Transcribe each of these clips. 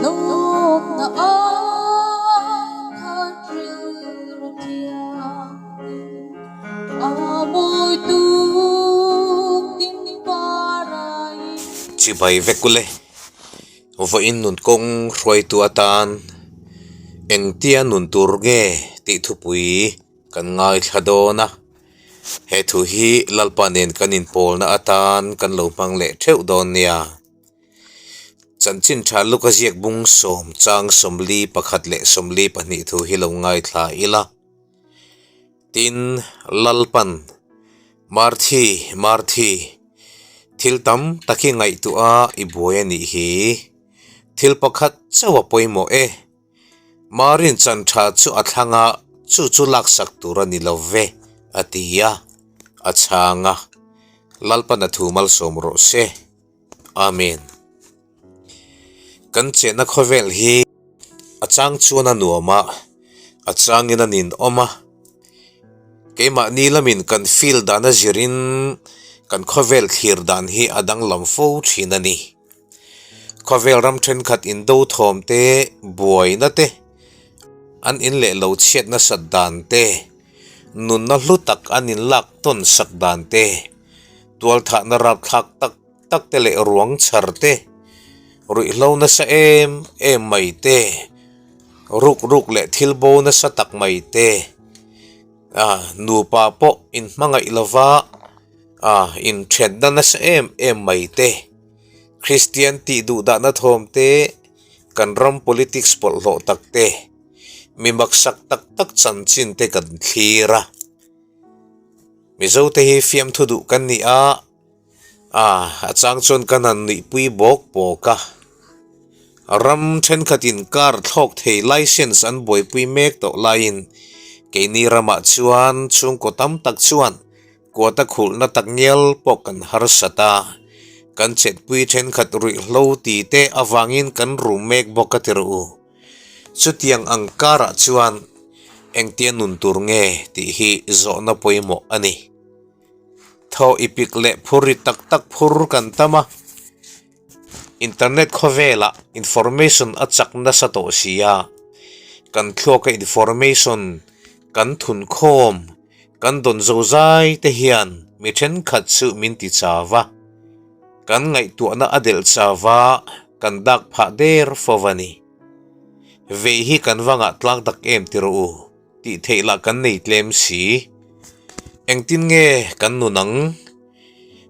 Lawmna ai khat rilru thianghlim a mawi tuk ding parai. Chibai vek ule, vawiin nun kawng hruaitu atan engtia nun tur nge tih thupui kan ngaithla dawn a, he thu hi Lalpa nen kan inpawlna atan kan lo hmang leh theuh dawn nia. Chanchin tha Luka ziak bung sawm chang 41 leh 42 thu hi lo ngaithla ila. Tin, Lalpan, Marthi, Marthi, thil tam tak hi ngaihtuah a i buai a nih hi. Thil pakhat chauh a pawimawh e. Marin chan tha chu a thlang a, chu chu laksak tur a ni lo ve, a ti a, a chhang a. Lalpan a thu malsawm rawh se. Amen. Kan chenna khawvel hi a chang chuan a nuam a, a changin a ninawm a. Keimahni lamin kan feel dan a zirin kan khawvel thlir dan hi a danglam fo thin a ni. Khawvel ram thenkhat indo thawm te, buaina te, an in leh lo chhiat nasat dan te, nunna hlu tak an inlak tawn sak dan te, Tualthahna rapthlak tak tak te leh ruang chhar te, ruihhlo nasa em em mai te, ruk ruk leh thil bo nasa tak mai te, ah nupa pawh inhmangaih lova ah inthenna nasa em em mai te, Kristian tih duh dahna thawm te, kan ram politics bawlhhlawh tak te, mi maksak tak tak chanchin te kan thlir a. Mizote hi fiamthu duh kan ni a, ah a chang chuan kan han nuihpui bawk bawk a. Ram thenkhatin car thlawk thei license an buaipui mek tawh laiin keini ramah chuan chhungkaw tam tak chuan kuata khulhna tak ngial pawh kan harsat a, kan chetpui thenkhat ruihhlo ti te avangin kan rum mek bawk a ti rawh u. Chutiang ang karah chuan engtia nun tur nge tih hi zawhna pawimawh a ni. Thaw ipik leh phur ri tak tak phur kan tam a, internet khawvelah information a chak nasa tawh si a, kan thluaka information kan thun khawm kan dawn zo zai te hian mi thenkhat chu min ti chau va, kan ngaihtuahna a delh chau va, kan dak phah der fo a ni. Vei hi kan va ngah tlang tak em ti rawh u tih theih lah kan nei tlem si. Engtin nge kan nun ang?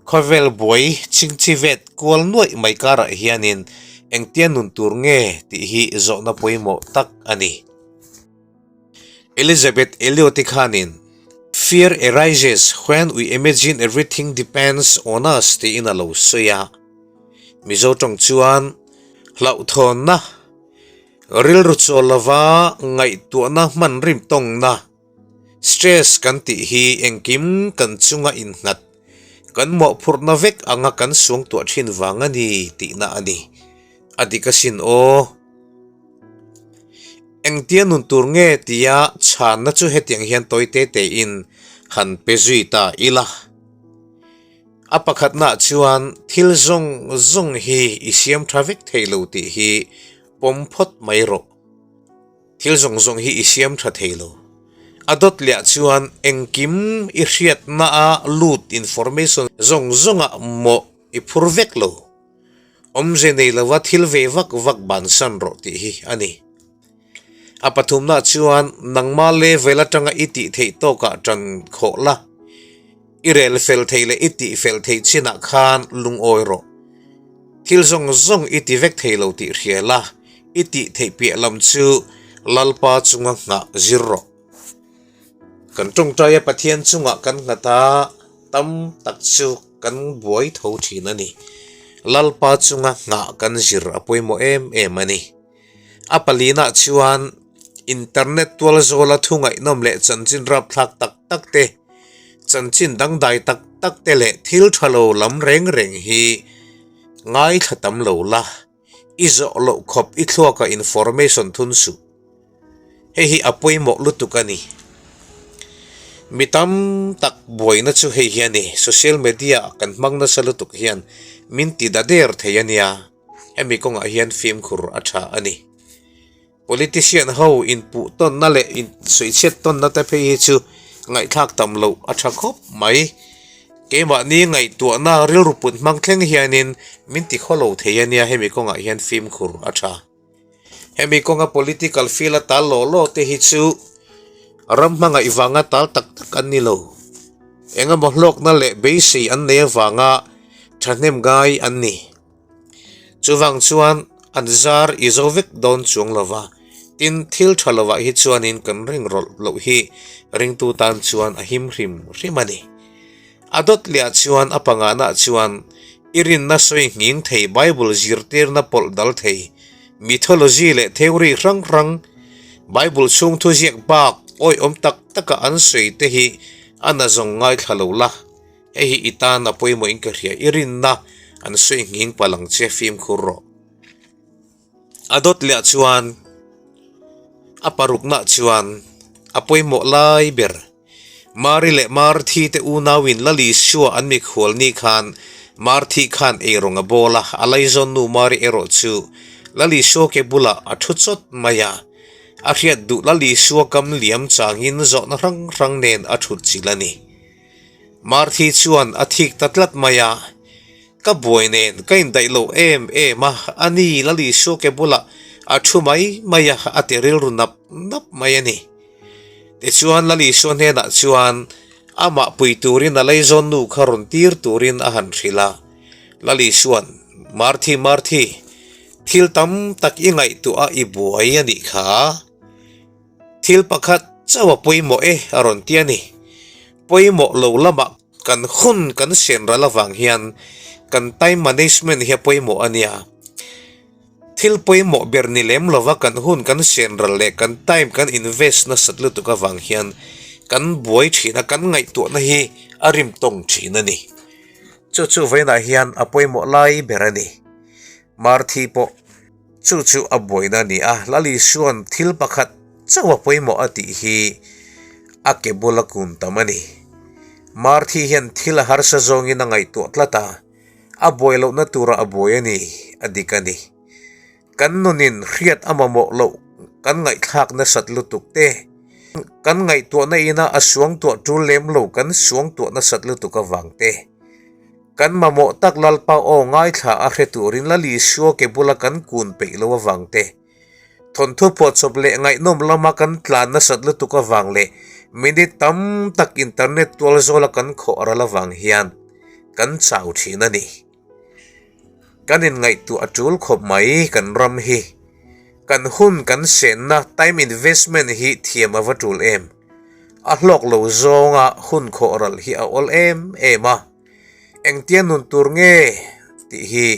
Khawvel buai chingchi vet kual nuaih mai karah hianin engtia nun tur nge tih hi zawhna pawimawh tak a ni. Elizabeth Elliot-i khanin, Fear arises when we imagine everything depends on us tiin a lo sawi a. Mizo tawng chuan hlauhthawnna, rilru chawl lova ngaihtuahna hman rim tawngna, stress kan tih hi engkim kan chunga innghat, kan mawhphurhna vek anga kan suangtuah thin vang a ni tihna a ni. A dik asin aw. Engtia nun tur nge tia chhanna chu hetiang hian tawi te tein han pe zui ta ila. A pakhatnaah chuan thil zawng zawng hi i siam tha vek thei lo tih hi pawm phawt mai rawh. Thil zawng zawng hi i siam tha thei lo. A dawt liah chuan engkim i hriatna-a lut information zawng zawngah mawh i phur vek lo. Awmze nei lova thil ve vak vak bansan rawh tih hi a ni. A pathumna chuan nangma level atanga i tih theih tawkah tan khawh la, i rel fel thei leh i tih fel theih chinah khan lungawi rawh. Thil zawng zawng i ti vek thei lo tih hria la, i tih theih piah lam chu Lalpa chunga nghah zir rawh. Kan tawngtaia Pathian chungah kan nghat a, tam tak chu kan buai tho thin a ni. Lalpa chunga nghah kan zir a pawimawh em em a ni. A palinah chuan internet tual zawla thu ngaihnawm leh chanchin rapthlak tak tak te, chanchin dangdai tak tak te leh thil tha lo lam reng reng hi ngaithla tam lo la. I zawh loh khawp i thluaka information thun suh. Hei hi a pawimawh lutuk a ni. Mi tam tak buaina chu hei hi a ni, social media kan hmang nasa lutuk hian min ti da der thei a nia. Hemi kawngah hian fimkhur a tha a ni. Politician ho inpuh tawnna leh insawichhiat tawnna te phei hi chu ngaihthlak tam loh a tha khawp mai. Keimahni ngaihtuahna rilru put hmang thleng hianin min ti khaw lo thei a nia hemi kawngah hian fimkhur a tha. Hemi kawnga political field a tal law law te hi chu ram hmangaih vanga tal tak tak an ni lo. Engemaw hlawkna leh beisei an nei avanga thahnem ngai an ni. Chuvang chuan an zar i zo vek dawn chuang lo va, tin thil tha lovah hi chuanin kan ring rawlh loh hi ringtu tan chuan a him hrim hrim a ni. A dawt leh ah chuan a pangana chuan i rinna sawi nghing thei Bible zirtirna pawlh dal thei mythology leh theory hrang hrang Bible chhung thuziak bak awihawm tak taka an sawi te hi a na zawng ngaithla lo la. Hei hi i tan a pawimawh in ka hria, i rinna an sawi nghing palh ang che fimkhur rawh. A dawt leh ah chuan a parukna chuan a pawimawh lai ber Mari leh Marthi te unauin Lalisua an mikhual ni khan Marthi khan eirawng a bawl a, a laizawn nu Mari erawh chu Lalisua ke bulah a thu chawt mai a, a hriat duh Lalisua kam liam changin zawhna hrang hrang nen a thut chilh a ni. Marthi chuan a thik ta tlat mai a, Ka buai nen ka indaih lo em em a, a ni Lalisua ke bulah a thu mai mai a, a ti rilru nap nap mai a ni. Tichuan Lalisua hnenah chuan amah pui turin a leizawn nu kha rawn tir turin a han hrilh a. Lalisua'n, Marthi, Marthi, thil tam tak i ngaihtuah a i buai a nih kha. Thil pakhat chauh a pawimawh e a rawn ti a ni. Pawimawh lo lamah kan hun kan sian ral avang hian kan time management hi a pawimawh a nia. Thil pawimawh ber ni lem lova kan hun kan sian ral leh kan time kan invest nasat lutuk avang hian kan buai thin a, kan ngaihtuahna hi a rim tawng thin a ni. Chu chu vawiinah hian a pawimawh lai ber a ni. Marthi pawh. Chu chu a buaina a ni a, Lalisuan thil pakhat chauh a pawimawh a tih hi a ke bul a kun tam a ni. Marthi hian thil a harsa zawngin a ngaihtuah tlat a, a buai lohna turah a buai a ni, a dik a ni. Kan nunin hriat a mamawh loh kan ngaihthlak nasat lutuk te, kan ngaihtuahna ina a suangtuah tul lem lo kan suangtuah nasat lutuk avang te, Kan mamawh tak Lalpa aw ngaithla a hre turin Lalisua ke bula kan kun peih lo avang te, thawnthu phuahchawp leh ngaihnawm lama kan tlan nasat lutuk avang leh minute tam tak internet tual zawla kan khawh ral avang hian kan chau thin a ni. Kan inngaihtuah a tul khawp mai kan ram hi. Kan hun kan senna time investment hi thiam a va tul em. A hlawk lo zawnga hun khawh ral hi a awl em em a. Engtia nun tur nge tih hi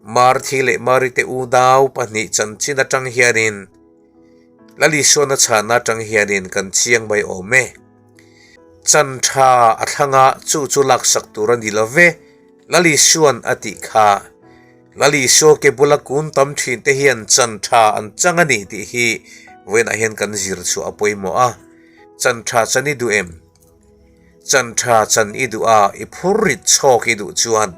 Marthi leh Mari te unau pahnih chanchin atang hianin Lalisuana chhana atang hianin kan chiang mai awm e. Chan tha a thlanga chu chu laksak tur a ni lo ve, Lalisuan a tih kha. Lalisua ke bula kun tam thin te hian chan tha an chang a ni tih hi vawiinah hian kan zir chhuah a pawimawh a. Chan tha chan i duh em? Chan tha chan i duh a, i phur rit chhawk i duh chuan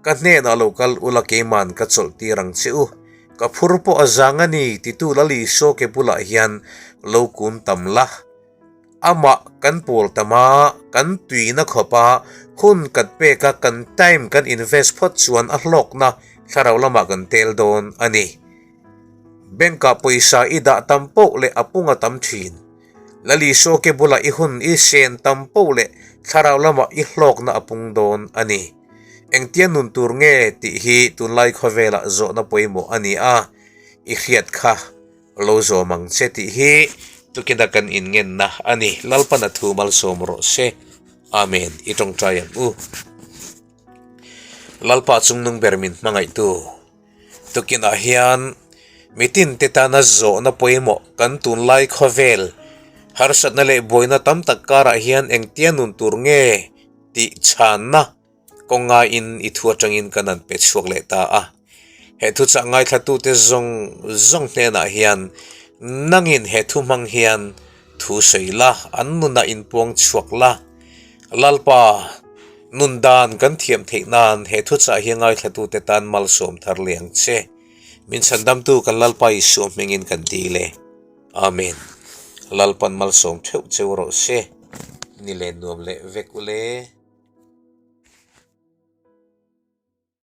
ka hnenah lo kal ula keiman ka chawlh tir ang che u. Ka phur pawh a zang a ni titu Lalisua ke bulah hian lo kun tam la. Amah kan pawl tam a, kan tuina khawp a, hun kan pek a, kan time kan invest phawt chuan a hlawkna thlarau lamah kan tel dawn a ni. Bank-ah pawisa i dah tam poh leh a pung a tam thin. Lalisua ke bulah i hun i sen tam poh leh thlarau lamah i hlawkna a pung dawn a ni. Engtia nun tur nge tih hi tunlai khawvelah zawhna pawimawh a ni a, i hriat kha. Lo zawm ang che tih hi tukina kan inngenna a ni. Lalpan a thu malsawm rawh se. Amen. I tawngtai ang u. Lalpa chungnung ber min hmangaihtu. Tukinah hian mitin te tana zawhna pawimawh kan tunlai khawvel harsatna leh buaina tam tak karah hian engtia nun tur nge tih chhanna Kawng ngaiin i thu atangin kan han pe chhuak leh ta a. He thuchah ngaithlatute zawng zawng hnenah hian nangin he thu hmang hian thu sawi la, an nunah inpuang chhuak la. Lalpa, nun dan kan thiam theih nan he thuchah hi ngaithlatute tan malsawm thar leh ang che. Min chhandamtu kan Lalpa Isua hmingin kan dil e. Amen. Lalpan malsawm theuh cheu rawh se. Ni len nuam leh vek ule.